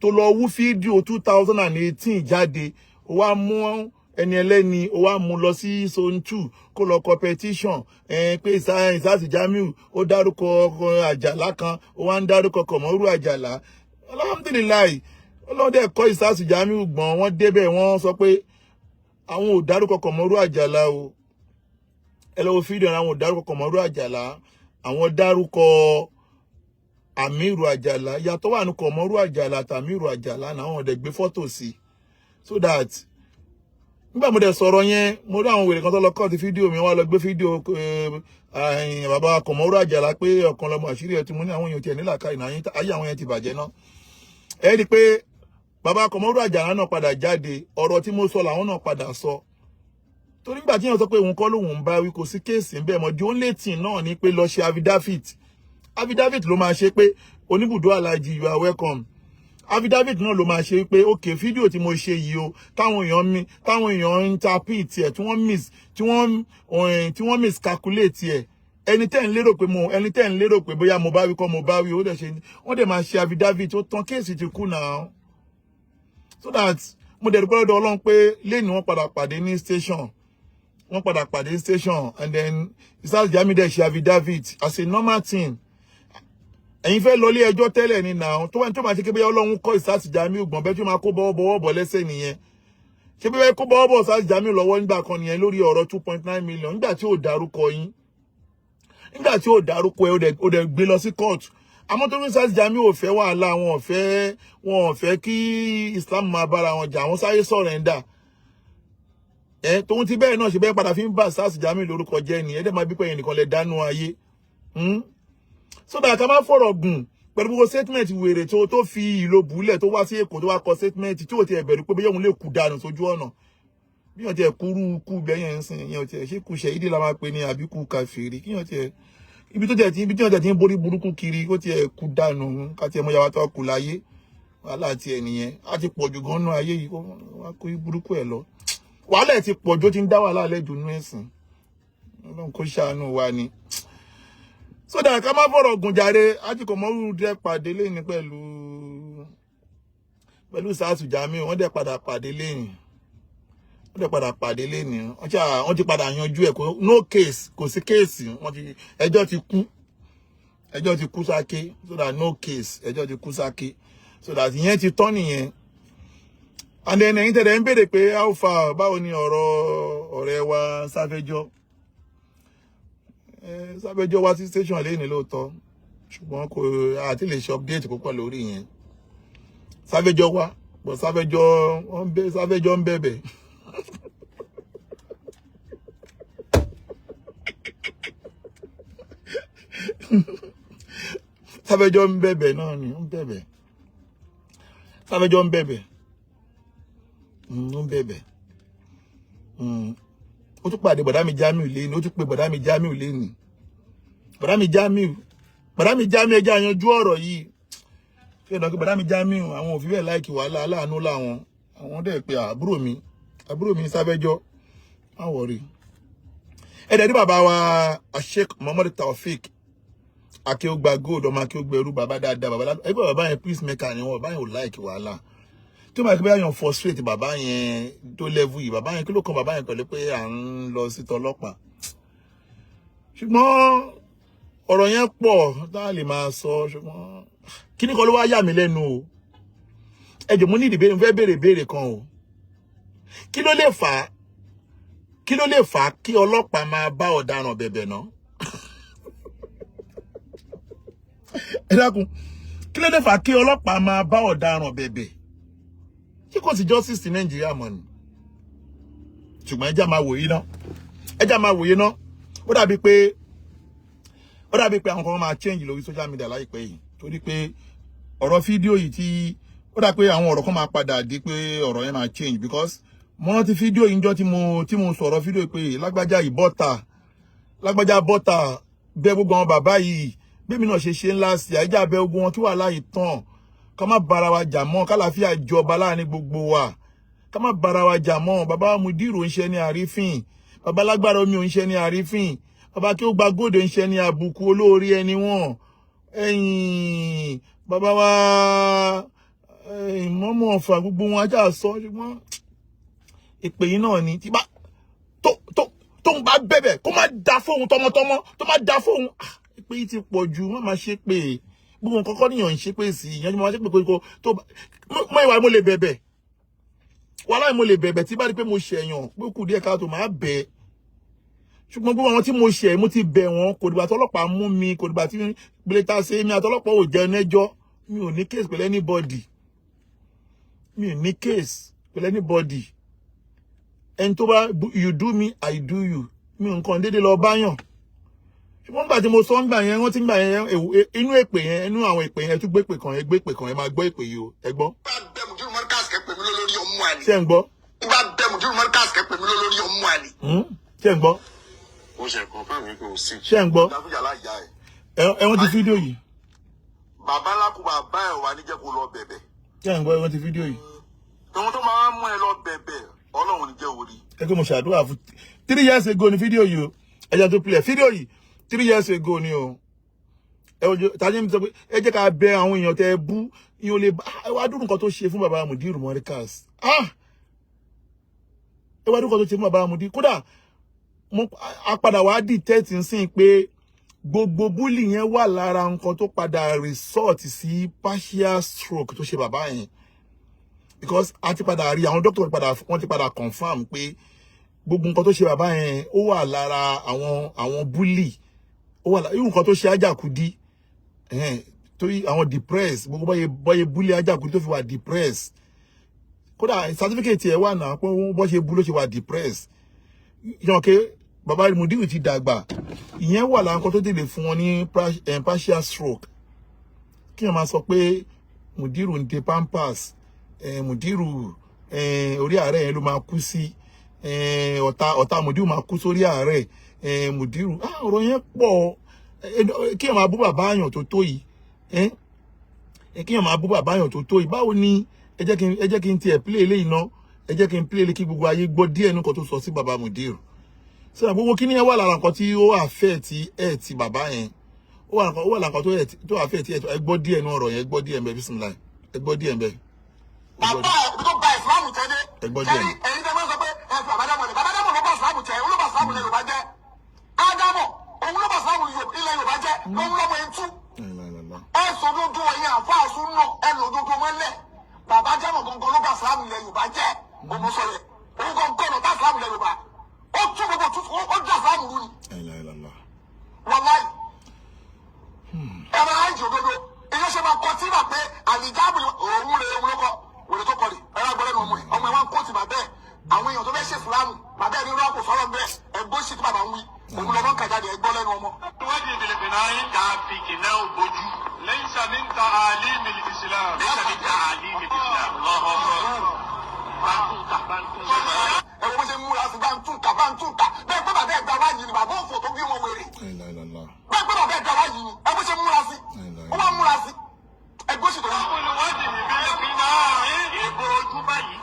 tó lọ wú fídíò 2018 jáde, ó wá mú ẹni ẹlẹ́ni, ó wá mú lọ sí Zone 2 kó lọ competition pé Ustaz Jamiu ó dárúkọ Àjàlá kan, ó wá ń dárúkọ Kọ̀mọ́rú Àjàlá. Alhamdulillahi, Ọlọ́run dẹ̀ kọ́ Ustaz Jamiu gbọ̀n. Wọ́n débẹ̀, wọ́n sọ pé àwọn ò dárúkọ Kọ̀mọ́rú Àjàlá o. Ẹ lọ́wọ́ fídíò, àwọn ò dárúkọ Kọ̀mọ́rú Àjàlá, àwọn dárúkọ Amiru Àjàlá. Yàtọ̀ wà ní Kọ̀mọ́rú Àjàlá àti Amiru Àjàlá náà. Àwọn ọ̀dẹ̀ gbé fọ́tò sí. So that nígbà mo dẹ̀ sọ̀rọ̀ yẹn, mo rí àwọn wèrè kan tó lọ cut fídíò mi, wá lọ gbé fídíò bàbá Kọ̀mọ́rú Àjàlá pé ọ̀kan lọmọ àṣírí ẹ̀ tí mo ní àwọn èèyàn tiẹ̀ nílàka ìnà ayé àwọn yẹn ti bàjẹ́ náà. Ẹ rí i pé bàbá Kọmọrú Àjàrà náà padà jáde. Ọ̀rọ̀ tí mo sọ làwọn náà padà sọ, torí nígbà tí yẹn sọ pé òun kọ́ lòun ń bá wí, kò sí case ń bẹ́ẹ̀ mọ́. The only thing náà ni pé lọ ṣe affidavit. Affidavit ló máa ṣe pé oníbùdó alájí, you are welcome. Affidavit náà ló máa ṣe pé ok, fídíò tí mo ṣe yìí o, táwọn èèyàn mi, táwọn èèyàn interpret ẹ̀, tí wọ́n miscalculate ẹ̀, ẹni tẹ́ ń lérò pé bóyá mo bá wí kọ́ mo bá wí, ó dẹ̀ ṣe, wọ́n dẹ̀ máa ṣe affidavit, ó tán, case ti kú náà. So that mo dẹ̀ dúpẹ́ lọ́dọ̀ Ọlọ́run pé lẹ́nu wọ́n padà pàdé ní station, wọ́n padà pàdé ní station, and then Ustaz Jamiu dẹ̀ ṣe affidavit as a normal thing. Ẹ̀yin fẹ́ lọlé ẹjọ́ tẹ́lẹ̀ ni náà, tó wà ní tó máa ṣe kí bóyá Ọlọ́run kọ́ Ustaz Jamiu gbọ̀n bẹ́ẹ̀ tí ó máa kó bọ́wọ́ bọ́wọ́ bọ̀ lẹ́sẹ̀ nìyẹn. Ṣé bí wọ́n kó bọ́wọ́ bọ̀ Ustaz Jamiu lọ́wọ́ nígbà kan nìyẹn lórí ọ̀rọ̀ 2.9 million, nígbà tí ò dárúkọ yín, nígbà tí ò dárúkọ ẹ, ó dẹ̀ gbé lọ sí court. Àmọ́ tó ní Ustaz Jamiu ò fẹ́ wàhálà, wọn ò fẹ́ kí Islam máa bára wọn jà, àwọn sáré surrender ẹ. Tóun ti bẹ́ẹ̀ náà ṣe bẹ́ẹ̀ padà fi ń bá Ustaz Jamiu lórúkọ jẹ́ ni ẹ dẹ̀ máa bí pé ẹnìkan lẹ dánú ayé. So that ká má fọ̀rọ̀ gùn pẹ̀lú gbogbo statement wèrè tó fi ìlò búlẹ̀, tó wá sí Èkó, tó wá kọ statement tí ò tiẹ̀ bẹ̀rù pé bóyá òun lè kú dànù sójú ọ̀nà. Bí wọ́n tiẹ̀ kúrú kú bẹ́yẹn ń sìn yẹn, tiẹ̀ ṣé kú ṣẹ̀yídì la máa pè ní àbí kú kàfèrè? Kí wọ́n tiẹ̀ ibi tí wọ́n tiẹ̀ ti ń borí burúkú kiri, kó tiẹ̀ kú dànù, ká tiẹ̀ mọ yàrá tó kù láyé. Wàhálà tiẹ̀ nìyẹn á ti pọ̀ jù gan-an ayé yìí, kó wá kó burúkú ẹ̀ lọ. Wàhálà ẹ̀ ti pọ̀ jù, ó ti ń dá wàhálà lẹ́jù nú ẹ̀sìn. Ọlọ́run kó ṣàánú wa ni. So that ká má fọ̀rọ̀ gùn jàre, Ajíkọ̀ Mọ́rú dẹ́ pàdé lẹ́yìn pẹ̀lú Ustaz Jamiu. Wọ́n dẹ̀ padà pàdé lẹ́yìn, wọ́n dẹ̀ padà pàdé lẹ́yìn. Wọ́n ti padà yanjú ẹ̀, kò no case, kò sí case. Wọ́n ti ẹjọ́ ti kú, ẹjọ́ ti kú sáké. So that no case, ẹjọ́ ti kú sáké. So that ìyẹn ti tán nìyẹn. And then ẹ̀yin tẹ̀lé ń béèrè pé how far, báwo ni ọ̀rọ̀ ọ̀rẹ́ wa Sáfẹ́jọ́? Sáfẹ́jọ́ wá sí station lẹ́yìn lóòótọ́, ṣùgbọ́n kò àti lè ṣe update púpọ̀ lórí yẹn. Sáfẹ́jọ́ wá bọ̀, Sáfẹ́jọ́ ń bẹ̀bẹ̀. Sáfẹ́jọ́ ń bẹ̀bẹ̀ náà ni, ń bẹ̀bẹ̀. Sáfẹ́jọ́ ń bẹ̀bẹ̀, ń bẹ̀bẹ̀. Ó tún pàdé bọ̀dá mi Jamiu lẹ́ni, ó tún pe bọ̀dá mi Jamiu lẹ́ni. Bọ̀dá mi Jamiu, bọ̀dá mi Jamiu, ẹjẹ́ àyanjú ọ̀rọ̀ yìí. Ṣé ìdánwò bọ̀dá mi Jamiu, àwọn òfin bẹ́ẹ̀ láìkì wàhálà, aláàánú làwọn. Àwọn dẹ̀ pé àbúrò mi Sáfẹ́jọ́, má worry. Ẹ̀dẹ̀ ní bàbá wa Sheikh Muhammad Taofik Akéwùgbà Gold, ọmọ Akéwùgbẹ̀rú, bàbá dáadáa, bàbá ẹgbẹ́ bàbá yẹn peacemaker ni wọn. Bàbá yẹn ò like wàhálà. Tí ó máa kí bóyá yàn frustrate bàbá yẹn tó level yìí, bàbá yẹn, kí ló kan bàbá yẹn pẹ̀lú pé à ń lọ sí tọlọ́pàá? Ṣùgbọ́n ọ̀rọ̀ yẹn pọ̀ tá a lè máa sọ. Ṣùgbọ́n kíní kan ló wá yà mí lẹ́nu o. Ẹ jọ̀ọ́, mo ní ìdìbò, mo fẹ́ béèrè béèrè kan o. Kí ló lè fà á, kí ló lè fà á kí ọlọ́pàá máa bá ọ̀daràn bẹ̀bẹ̀ náà? Ẹ dákun, kí ló lè fà á kí ọlọ́pàá máa bá ọ̀daràn bẹ̀bẹ̀? Ṣé kò sí justice ní Nàìjíríà mọ́ ni? Ṣùgbọ́n ẹ já máa wòye ná, ẹ já máa wòye ná. Ó dàbí pé àwọn kan máa change lórí social media láìpẹ́ yìí, torí pé ọ̀rọ̀ fídíò yìí tí ó dà pé àwọn ọ̀rọ̀ kan máa padà di pé ọ̀rọ̀ yẹn máa change, because mo rántí fídíò yìí níjọ́ tí mo sọ̀rọ̀ fídíò pé lágbájá yìí bọ́tà, lágbájá bọ́tà bẹ́ gbogbo àwọn bàbá yìí. Bẹ́ẹ̀ mi náà ṣe ṣe ńlá sí àìjà bẹ́ ogun wọn kí wàhálà yìí tán, ká má bára wa jà mọ́, kálàáfíà jọba láàrin gbogbo wa, ká má bára wa jà mọ́. Bàbá Mudiru ń ṣe ní àrífín, bàbá lágbára omi ò ń ṣe ní àrífín, bàbá kí ó gba góòdù ń ṣe ní àbùkù, olórí ẹni wọn ẹ̀yìn bàbá wa mọ́mọ́ ọ̀fà, gbogbo wọn ajá sọ. Ṣùgbọ́n ìpè yìí náà ni tí bá tó tó tó ń bá bẹ̀bẹ̀ kó má da fóun tọmọtọmọ, tó má da fóun. Ìpè yìí ti pọ̀ jù. Má má ṣe pé gbogbo nǹkan kọ́ níyàn ń ṣe pé sí ìyẹn ni mo máa ṣe pé kó tó mọ ìwà. Mo lè bẹ̀bẹ̀, wàhálà, mo lè bẹ̀bẹ̀ tí bá rí pé mo ṣẹ̀yàn, pé kù díẹ̀ káàtó, máa bẹ̀. Ṣùgbọ́n gbogbo àwọn tí mo ṣẹ̀, mo ti bẹ̀ wọ́n. Kò dìgbà tọ́lọ́pàá mú mi, kò dìgbà tí gbélé ṣe mi àtọlọ́pàá ò jẹun ẹjọ́. Mi ò ní case pẹ̀lú anybody, mi ò ní case pẹ̀lú anybody. Ẹni tó bá, you do me, I do you. Mi ò nǹkan déédéé lọ báyàn. Ṣùgbọ́n nígbà tí mo sọ ńgbà yẹn, wọ́n ti ń gbà yẹn, inú èpè yẹn, inú àwọn èpè yẹn, ẹ tún gbé èpè kan, ẹ gbé èpè kan, ẹ máa gbọ́ èpè yìí o. Ẹ gbọ́. Bá bẹ Mùdírù Mọ́ríkàsì kẹ́ pè mí lórí ọmọ àlè. Ṣé ń gbọ́? Bá bẹ Mùdírù Mọ́ríkàsì kẹ́ pè mí lórí ọmọ àlè. Hmm? Ṣé ń gbọ́? Ó ṣe confirm wípé o sick. Ṣé ń gbọ́? Dáfíjà láyà ẹ̀. Ẹ wọ́n ti fídíò yìí. Bàbá lákú bàbá ẹ̀ wà ní jẹ́ kó lọ bẹ̀bẹ̀. Ṣé ń gbọ́? Ẹ wọ́n ti fídíò yìí. Tòun tó máa ń mú ẹ lọ bẹ̀bẹ̀, Ọlọ́run ní jẹ́ orí. Ẹ pé mo ṣàdúrà fún 3 years ago ni fídíò yìí o. Ẹ jẹ́ tó play fídíò yìí, 3 years ago ni o. Ẹ ojú tàbí mi sọ pé ẹ jẹ́ ká bẹ àwọn èèyàn tẹ́ ẹ bú ìyẹn ò lè bá ẹ wá dúró nǹkan tó ṣe fún bàbá Mudiru Morikas. Ah, ẹ wá dúró nǹkan tó ṣe fún bàbá Mudiru. Kódà mo a padà wá detect nsìn pé gbogbo bully yẹn wà lára nǹkan tó padà result sí partial stroke tó ṣe bàbá yẹn, because a ti padà rí àwọn doctor padà, wọ́n ti padà confirm pé gbogbo nǹkan tó ṣe bàbá yẹn, ó wà lára àwọn bully, ó wà lára irú nǹkan tó ṣe Ajakudi, torí àwọn depressed, gbogbo bọ́yẹ bully Ajakudi tó fi wà depressed. Kódà certificate ẹ̀ wà náà pé wọ́n bọ́ ṣe bú ló ṣe wà depressed. Yàn ké bàbá Mudiru ti dàgbà, ìyẹn wà lára nǹkan tó tèlè fún wọn ní partial stroke. Kí wọ́n máa sọ pé Mudiru ń de pampers, Mudiru, orí àárẹ̀ yẹn ló máa kú sí, ọ̀tá Mudiru máa kú sórí àárẹ̀, Mudiru, ah, ọ̀rọ̀ yẹn pọ̀. Kí wọ́n máa bú bàbá àyàn tó tó yìí, kí wọ́n máa bú bàbá àyàn tó tó yìí, báwo ni? Ẹ jẹ́ kí n tiẹ̀ play eléyìí ná. Ẹ jẹ́ kí n play eléyìí kí gbogbo ayé gbọ́ díẹ̀ nǹkan tó sọ sí bàbá Mudiru. Sọ gbogbo kí ni ẹ wà lára nǹkan tí ó affect ẹ ti bàbá yẹn, ó wà lára nǹkan tó affect ẹ. Ẹ gbọ́ díẹ̀ nú ọ̀rọ̀ yẹn, ẹ gbọ́ díẹ̀ ń bẹ. Bísímìláì, ẹ gbọ́ díẹ̀ ń bẹ. Bàbá ẹ̀ ibi tó ba ìsìlámù jẹ́ dé. Ẹ gbọ́ díẹ̀. Ṣẹ́rí, ẹ̀yin tẹ́ máa ń sọ pé ẹ fi bàbá Dámọ̀ lẹ̀. Bàbá Dámọ̀ ló bá ìsìlámù jẹ́, òun ló bá ìsìlámù ilẹ̀ Yorùbá jẹ́. Ádámọ̀, òun ló bá ìsìlámù ilẹ̀ Yorùbá jẹ́, òun lọ́mọ ẹ̀ ń tú. Ẹ sòdodo, ẹ̀yin àfáà súnà, ẹ lòdodo mọ́lẹ̀. Bàbá Dámọ̀ gangan ló bá ìsìlámù ilẹ̀ Yorùbá jẹ́. Òun sọ yẹ. Òun gangan ló bá ìsìlámù ilẹ̀ Yorùbá. Ó tún gbogbo tún, ó dá ìsìlámù rú ni. Wàláì. Ẹ máa ń jì òdodo. Ìyẹn ṣe máa kọ tíra pé àlìjáàbù òun rè, òun ló kọ wèrè tó kọ rè. Ẹ wá gbọ́dọ̀ ọmọ ẹ̀, ọmọ ẹ̀ wá ń kó ti bàbá ẹ̀. Àwọn èèyàn tó fẹ́ ṣe ìsìlámù, bàbá ẹ̀ ní rọ́ọ̀kù sọ̀rọ̀ bẹ́ẹ̀. Ẹ̀gbọ́n sì tí bàbá ń wí. Òun lọ́mọ ń kà jáde, ẹ̀gbọ́n lẹ́nu ọmọ. وجه بالبناء كافي كناو بوجو ليس من تعاليم الإسلام، ليس من تعاليم الإسلام. الله أكبر. بانتوكا بانتوكا. Ẹ wo bó ṣe ń múra sí, bá ń tún kà, bá ń tún kà. Bẹ́ẹ̀ pé bàbá ẹ̀ gba wáyé ni, bàbá òfò tó bí wọn wèrè. Bẹ́ẹ̀ pé bàbá ẹ̀ gba wáyé ni, ẹ bó ṣe múra sí. Ó wá múra sí. Ẹ̀gbọ́n sì tó wí. الوجه بالبناء ìbojú báyìí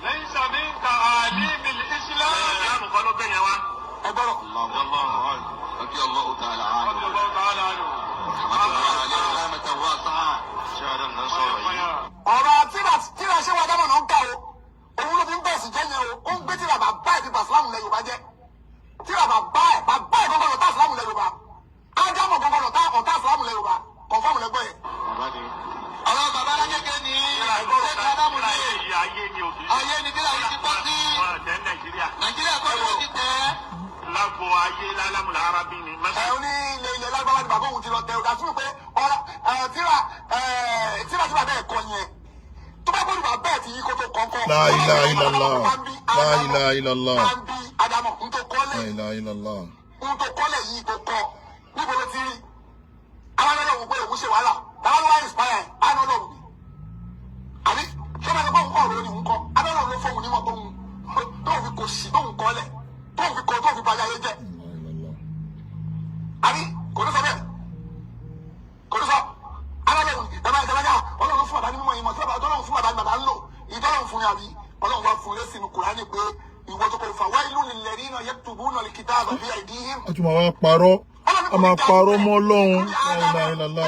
ليس من تعاليم الإسلام. الإسلام kọ́ ló bẹ̀yẹn wá. Ẹ gbọ́dọ̀. رضي الله تعالى عنه. رضي الله تعالى عنه. رحمة الله عليه رحمة واسعة. شهر النصارى. Ọ̀rọ̀ tíra ṣé wàá dámọ̀ náà ń kà o, òun ló fi ń bẹ̀sì jẹ́ yẹn o. Ó ń gbé tíra bàbá ẹ̀ fi bàsílámù lẹ Yorùbá jẹ́. Tíra bàbá ẹ̀, bàbá ẹ̀ gbọ́ngàn lọ́tà ìsìlámù lẹ Yorùbá. Ádámọ̀ gbọ́ngàn lọ́tà, ọ̀tá ìsìlámù lẹ Yorùbá. Confirm lẹ́gbọ́ yẹn. Àwọn bàbá alágége ní ṣé Ádámù ní Ayé ni òbí. Ayé ni tíra yìí ti pọ́ sí. Wọn tẹ Nàìjíríà. Nàìjíríà kọ́ ni wọ́n ti tẹ̀ ẹ́. Lágbo ayé lálámùlà arábí ni. Ẹ ó ní ilẹ̀ lágbára ni bàbá òun ti lọ tẹ ọ̀dà sínú pé ọ̀rọ̀ tíra tíra tí bàbá ẹ̀ kọ yẹn, tó bá gbọ́dọ̀ bàbá ẹ̀ ti yí kó tó kọ́kọ́. La ilaha illallah. La ilaha illallah. Bambi Ádámọ̀ ń tó kọ́lẹ̀. La ilaha illallah. Ń tó kọ́lẹ̀ yìí tó kọ́, níbo ló ti rí? Àwọn ọlọ́run wò pé òun ṣe wàhálà, táwọn ló wá inspire ẹ̀ á ní ọlọ́run ni, àbí ṣé wọ́n sọ pé òun kọ́ ọ̀rọ̀ ni òun kọ́? Adọ́lọ́run ló fóun nímọ̀ tóun fi kò sí, tóun kọ́lẹ̀, tóun fi kọ́, tóun fi balẹ̀ ayé jẹ́. La ilaha illallah. Àbí kò ní sọ bẹ́ẹ̀? Kò ní sọ alálẹ̀ òní ẹ máa jẹ́ ọlọ́run fún bàbá ní mímọ́ ìmọ̀ tí bàbá ọlọ́run fún bàbá ní bàbá ń lò, ìtọ́lọ́run fún ni, àbí ọlọ́run wá fún lẹ́sìn Kùránì pé ìwọ tó kọ̀ fà wailun lilladhina yaktubuna al-kitaba bi aydihim. A tún máa wá parọ́, a máa parọ́ mọ́ Ọlọ́run. La ilaha illallah.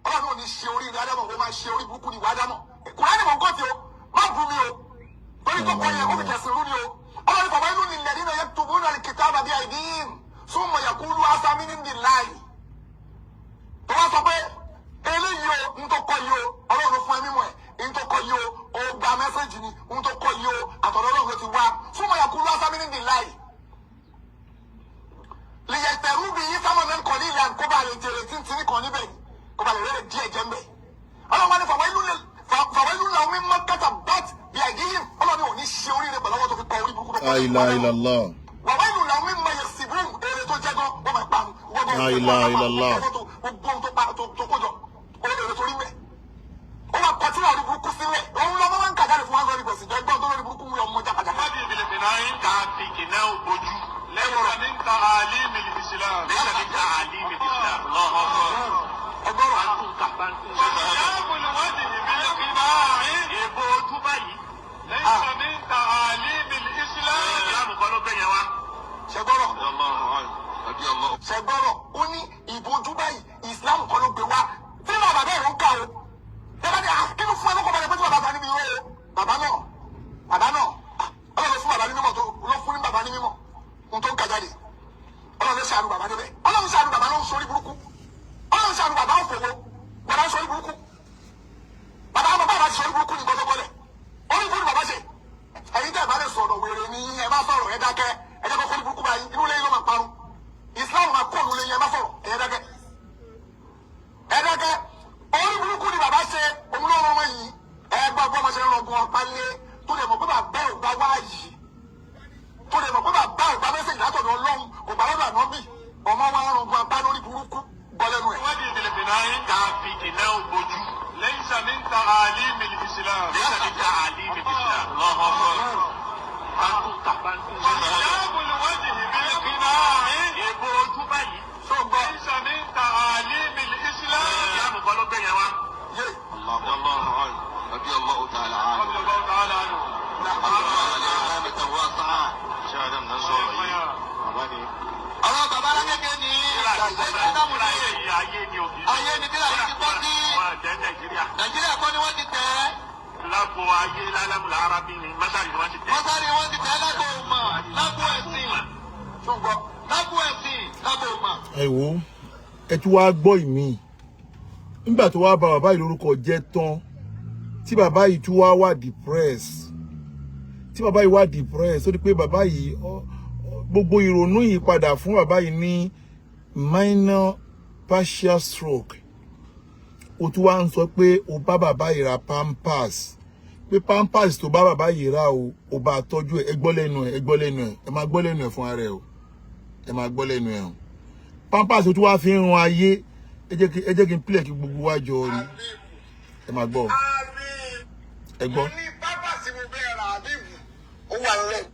Ọlọ́run ò ní ṣe orí rẹ̀ Ádámọ̀, ó máa ṣe orí burúkú ni ìwà Ádámọ̀. Kùránì mọ̀ nǹkan tí o má bú mi o, torí tó kọ yẹn, ó fi kẹsìn rú ni o. Ọlọ́run bàbá inú lilladhina yaktubuna al-kitaba bi aydihim summa yaqulu hadha min indillahi, tó wá sọ pé eléyìí o, ń tó kọ yìí o, Ọlọ́run ló fún ẹ mímọ̀ ẹ̀, ń tó kọ yìí o, ó gba message ni, ń tó kọ yìí o, àtọ̀dọ̀ Ọlọ́run ló ti wá. Summa yaqulu hadha min indillahi lìyẹ̀tẹ̀rú bí yín sámọ̀ náà kọ̀ ní ìlànà kó bá lè jèrè tíntìní kan níbẹ̀ ni, kó bá lè rẹ̀ díẹ̀ jẹ́ mbẹ̀. Ọlọ́run wá ní fàwọn ìlú làwọn mímọ́ kẹta bat bí àìdíyìn. Ọlọ́run ò ní ṣe oríire pẹ̀lú ọwọ́ tó fi kọ orí burúkú tó kọ. La ilaha illallah. Wàwọn ìlú làwọn mímọ́ yẹ síbú èrè tó jẹ́ gan. La ilaha illallah. Gbogbo ohun tó pa tó kójọ, ó lè torí mẹ́. Ó wà kọtí wà lórí burúkú sílẹ̀. Òun lọ́mọ máa ń kà jáde fún wa lórí bọ̀sì. Ẹgbọ́n tó lórí burúkú mú ọmọ jákàjáká. الوجه بالقناع تعفي كناو بوجو ليس من تعاليم الإسلام. ليس من تعاليم الإسلام. الله أكبر. Ẹgbọ́rọ̀. صيام الوجه بالقناع يبوجو báyìí. ليس من تعاليم الإسلام. الإسلام kọ́ ló gbẹ̀yẹ̀ wa. Ṣẹgbọ́rọ̀. Ṣẹgbọ́rọ̀, ó ní ìbojú báyìí, Islam kọ́ ló gbé wá. Tí bàbá bẹ́ẹ̀ ló ń kà o. Tẹ́lá ní kí ló fún ẹ lọ́kọ̀ balẹ̀ pé tí bàbá ta níbi ìwé o. Bàbá náà, bàbá náà, Ọlọ́run ló fún bàbá ní mímọ̀, tó ló fún ní bàbá ní mímọ̀ ohun tó ń kà jáde. Ọlọ́run ló ṣàánú bàbá níbẹ̀. Ọlọ́run ṣàánú bàbá ló ń sọrí burúkú. Ọlọ́run ṣàánú bàbá òfòwò. Bàbá ń sọrí burúkú. Bàbá bàbá bàbá ti sọrí burúkú ní nǹkan tó gbọ́lẹ̀. Orí burúkú bàbá ṣe. Ẹ̀yin tẹ́ ẹ̀ bá lè sọ̀rọ̀, wèrè ni ẹ bá sọ̀rọ̀, ẹ dákẹ́. Ẹ jẹ́ kó kórìí burúkú báyìí, inú lẹ́yìn ló máa parun. Islam máa kó òun lẹ́yìn. Ẹ bá sọ̀rọ̀, ẹ dákẹ́, ẹ dákẹ́. Orí burúkú ni bàbá ṣe. Òun ló rán ọmọ yìí. Ẹ gbọ́ gbọ́ ọmọ ṣe ń rọgùn ọ̀pá lé tó lè mọ̀ pé bàbá ò bá wá yìí, tó lè mọ̀ pé bàbá ò bá message látọ̀dọ̀ Ọlọ́run, kò bá lọ́dọ̀ ànábì. Ọmọ wa ń rọgùn apá lórí burúkú gbọ́ lẹ́nu ẹ̀. الوجه بالقناع تعفي كناو بوجو ليس من تعاليم الإسلام. ليس من تعاليم الإسلام. الله أكبر. صيام الوجه بالقناع يبوجو báyìí. Ṣó ń gbọ́? ليس من تعاليم الإسلام. الإسلام kọ́ ló gbẹ̀yẹ̀ wa. Yé. رضي الله تعالى عنه. رضي الله تعالى عنه. رحمة واسعة. Àwọn bàbá alágége ní Ayé ni òkè. ayé ni tí láti ti bọ́ sí. Wọ́n jẹ́ Nàìjíríà. Nàìjíríà kọ́ ni wọ́n ti tẹ̀ ẹ́. Lágbo ayé lálámùlà arábí ni mọ́sálì ni wọ́n ti tẹ̀. Wọ́n sáré wọ́n ti tẹ̀ ẹ́ lágbo ọmọ, lágbo ẹ̀sìn, Ṣó ń gbọ́? lágbo ẹ̀sìn, lágbo ọmọ. Ẹ wo, ẹ tún wá gbọ́ ìmí nígbà tó wá bà bàbá yìí lórúkọ jẹ́ tán, tí bàbá yìí tún wá wà depressed, tí bàbá yìí wà depressed, ó di pé bàbá yìí gbogbo ìrònú yìí padà fún bàbá yìí ní minor partial stroke. O tún wá ń sọ pé o bá bàbá yìí ra pampers, pé pampers tó bá bàbá yìí rà o, ò bá tọ́jú ẹ. Ẹ gbọ́ lẹ́nu ẹ, ẹ gbọ́ lẹ́nu ẹ, ẹ máa gbọ́ lẹ́nu ẹ fún ara ẹ o, ẹ máa gbọ́ lẹ́nu ẹ o. Pampers tó tún wá fi ń ran ayé. Ẹ jẹ́ kí n pílẹ̀ kí gbogbo wa jọ rí. Ẹ máa gbọ́, ẹ gbọ́. Mo ní pápá tí mo bẹ́ẹ̀ rà, àbíbù ó wà nílẹ̀.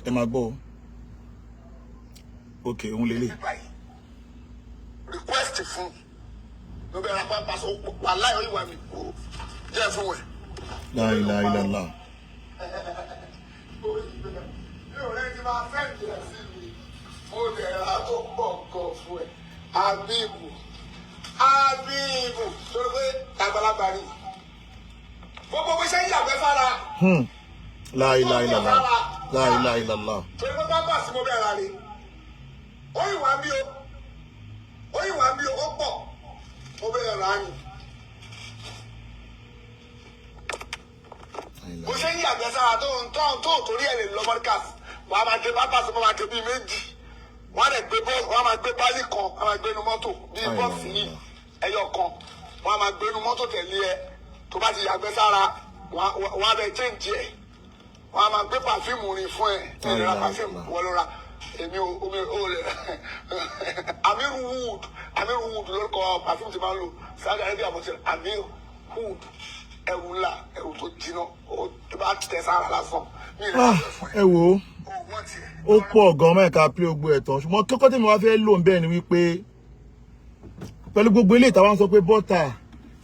Ẹ máa gbọ́. Ok, òun lélẹ̀. Báyìí, request fún mo bẹ́ẹ̀ ra pápá sọ wà láì orí wa mi kò jẹ́ fún ẹ. La ilaha illallah. Mi ò rẹ́ ti máa fẹ́ ìjìnlẹ̀ sí mi. Mo lè ra tó pọ̀ nǹkan fún ẹ, àbíbù, àbíbù, torí pé àgbàlagbà ni gbogbo bó ṣe ń yàgbẹ́ fara. La ilaha illallah, la ilaha illallah. Torí pé pápá sí mo bẹ́ẹ̀ ra ni ó ìwà bí o, ó ìwà bí o, ó pọ̀, mo bẹ́ẹ̀ rà ni. Bó ṣe ń yàgbẹ́ sára tó ń tó tó torí ẹ̀ lè lọ mọ́ríkàs, wàá máa gbé pápá sí, mo máa gbé bíi méjì, wọ́n á dẹ̀ gbé bọ́ọ̀sì, wọ́n á máa gbé pálí kan, wọ́n á máa gbé inú mọ́tò bíi bọ́ọ̀sì yìí ẹyọ kan, wọ́n á máa gbé inú mọ́tò tẹ̀lé ẹ. Tó bá ti yàgbẹ́ sára, wọ́n á bẹ change ẹ̀, wọ́n á máa gbé perfume rìn fún ẹ. Ẹ lè ra perfume, wọ́n ló ra. Èmi ò omi ò lè Amir Wood, Amir Wood lórúkọ perfume ti máa ń lò Saudi Arabia. Mo ti Amir Wood, ẹrù ńlá, ẹrù tó jiná, ó tó bá tẹ sára lásán mi ì lè fún ẹ. Ẹ wo. Ó wọ́n tiẹ̀. Ó pọ̀ gan mẹ́ka pé ogbó ẹ̀ tán, ṣùgbọ́n kókó tí mo wá fẹ́ lò ń bẹ́ẹ̀ ni wípé pẹ̀lú gbogbo ilé ìtawà ń sọ pé bọ́tà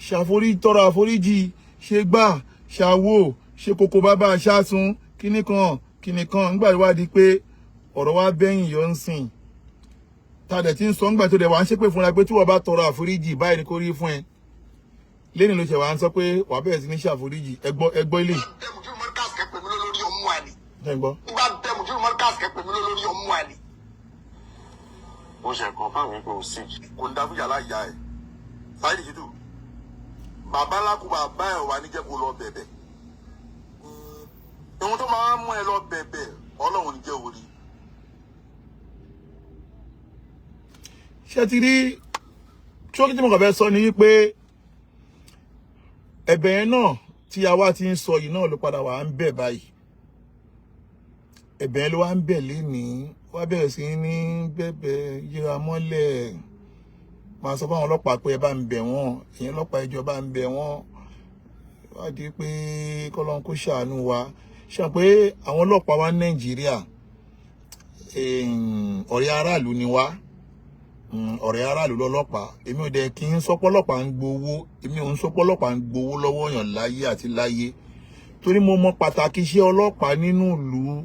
ṣàforí, tọrọ àforíjì, ṣe gbà ṣàwò, ṣe kókó, bàbá ṣáṣun, kíní kan kíní kan, nígbà tó wá di pé ọ̀rọ̀ wa bẹ́yìn yọ ń sìn, ta dẹ̀ ti ń sọ ńgbà tó dẹ̀ wá ń ṣépè fúnra pé tí wọ́n bá tọrọ àforíjì báyìí ni kò rí fún ẹ lẹ́nu, ló ṣe wá ń sọ pé wàá bẹ̀rẹ̀ sí ní ṣàforíjì. Ẹ gbọ́, ẹ gbọ́ ilé. Bẹ́ẹ̀ mùtúrù mọ́ríkàs kẹ́ pè mí lórí ọmú àlè. Ẹ gbọ́. Nígbà bẹ́ẹ̀ mùtúrù mọ́ríkàs kẹ́ pè mí lórí ọmú àlè. Ó ṣe confirm wípé o sick. Kò ní dáfíjà láyà ẹ̀ Saheed Shittu, bàbá ńlá kú, bàbá ẹ̀ wà ní jẹ́ kó lọ bẹ̀bẹ̀. Ìwọ̀n tó máa ń mú ẹ lọ bẹ̀bẹ̀, Ọlọ́run ní jẹ́ orí. Ṣé ti rí ṣókí tí mo kàn fẹ́ sọ ni wípé ẹ̀bẹ̀ yẹn náà tí a wá ti ń sọ yìí náà ló padà wà ń bẹ̀ báyìí. Ẹ̀bẹ̀ yẹn ló wá ń bẹ̀ lénìí, wá bẹ̀rẹ̀ sí ní bẹ̀bẹ̀ yíra mọ́lẹ̀. Máa sọ fáwọn ọlọ́pàá pé ẹ bá ń bẹ̀ wọ́n, ìyẹn ọlọ́pàá, ìjọba ń bẹ̀ wọ́n. Wá di pé kọ́lọ́n kó ṣàánú wa. Ṣe pé àwọn ọlọ́pàá wa ní Nàìjíríà, ọ̀rẹ́ aráàlú ni wá. Ọ̀rẹ́ aráàlú lọ́lọ́pàá. Èmi ò dẹ̀ kí n sọpọ́lọ́pàá ń gbowó, èmi ò ń sọpọ́lọ́pàá ń gbowó lọ́wọ́ èèyàn láyé àti láyé, torí mo mọ pàtàkì iṣẹ́ ọlọ́pàá nínú ìlú.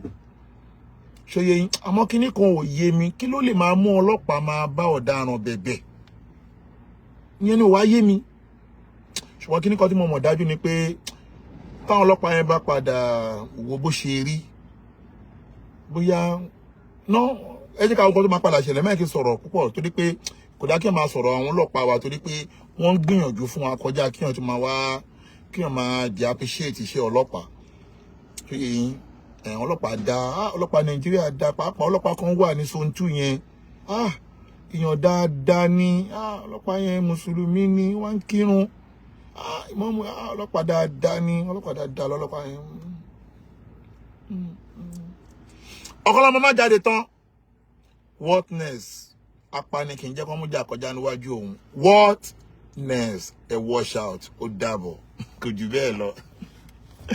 Ṣòye yín? Àmọ́ kinní kan ò yé mi: kí ló lè máa mú ọlọ́pàá máa bá ọ̀daràn bẹ̀bẹ̀? Ìyẹn ni ò wá yé mi. Ṣùgbọ́n kinní kan tí mo mọ̀ dájú ni pé táwọn ọlọ́pàá yẹn bá padà wo bó ṣe rí, bóyá ná, ẹ jẹ́ ká kọ́ tó máa padà ṣẹlẹ̀ mẹ́rin. Kí n sọ̀rọ̀ púpọ̀, torí pé kò dá kí n máa sọ̀rọ̀ àwọn ọlọ́pàá wa, torí pé wọ́n ń gbìyànjú fún wa kọjá kí wọ́n tún máa wá kí wọ́n máa di appreciate iṣẹ́ ọlọ́pàá. Tó yẹ yín? Ẹ̀ ọlọ́pàá dá. Ah, ọlọ́pàá Nàìjíríà dá. Pàápàá ọlọ́pàá kan wà ní Zone 2 yẹn. Ah, èèyàn dáadáa ni. Ah, ọlọ́pàá yẹn, mùsùlùmí ni, wọ́n ń kírun. Ah, ìmọ̀ọ́mù. Ah, ọlọ́pàá dáadáa ni, ọlọ́pàá dáadáa lọ́lọ́pàá yẹn. Ọ̀kọ́lọ́mọ má jáde tán. What next? Apani kì í jẹ́ kó mú jà kọjá níwájú òun. What next? Ẹ wash out. Ó dàbọ̀, kò jù bẹ́ẹ̀ lọ.